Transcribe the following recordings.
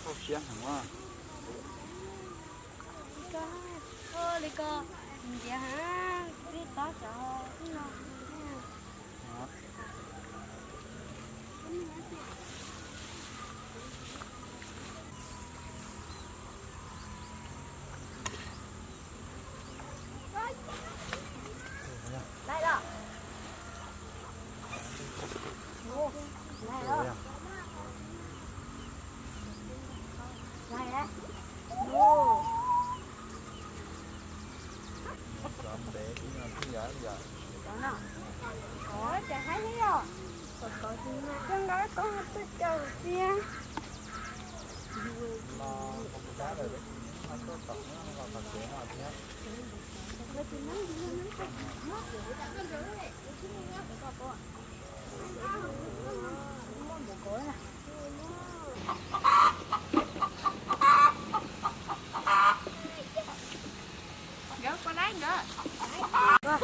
Koj siab heev a. Li ko, li ko, ntiav heev, twb tob tsam ho ib no.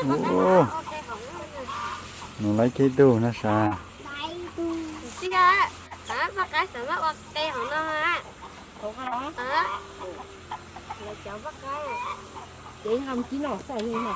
Ua, nws laib kiag tug no sav. Poj qaib xav maj ua qe hauv no. Lawv cov poj qaib, ces nqa mus kib no xwb li no.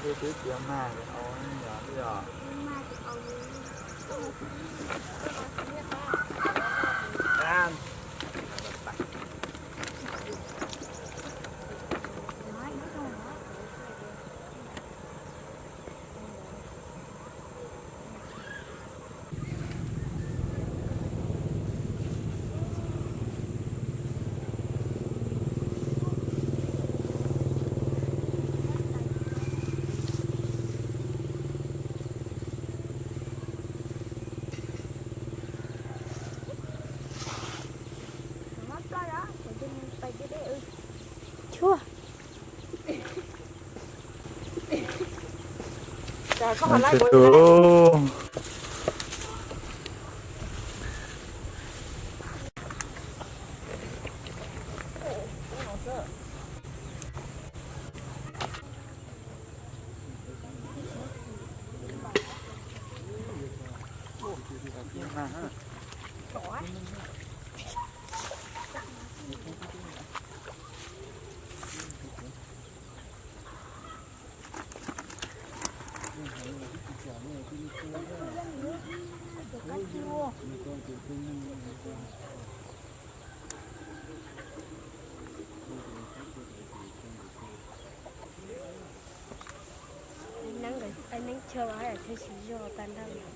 Twb tiav mag, Chua. Tus tus. Neeb, neeb chaw los tsis zoo tag nrho.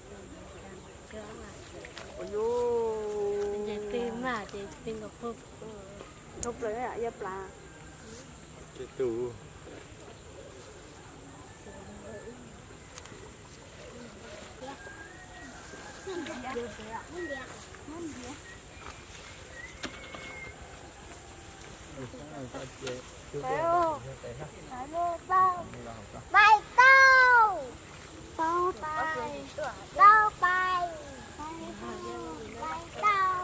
Ces twg mag ces twg nkaus pug. Thoob plaws yog plas. Ces tus. Pais tau, pais tau, pais tau, pais tau, pais tau.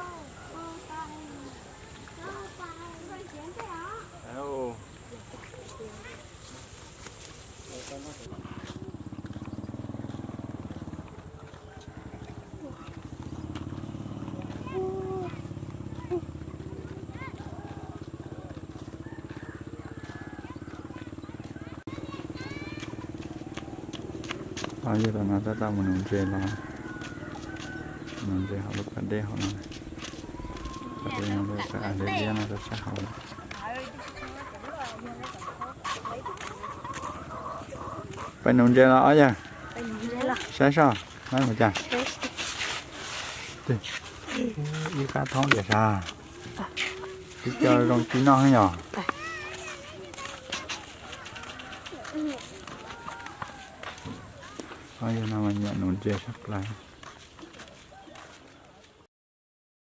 Yog tam no tab tom mus nuv ntses los, nuv ntses hauv lub pas dej hauv no, pas dej no, pas av liab liab no rau sab hauv. Peb nuv ntses los ob yawg, saib soj, saib mus cas. Ib qab thoob tias sas, ib co zoo ci noj heev yom. Ob yawg no mas nyiam nuv ntses tshaj plaws.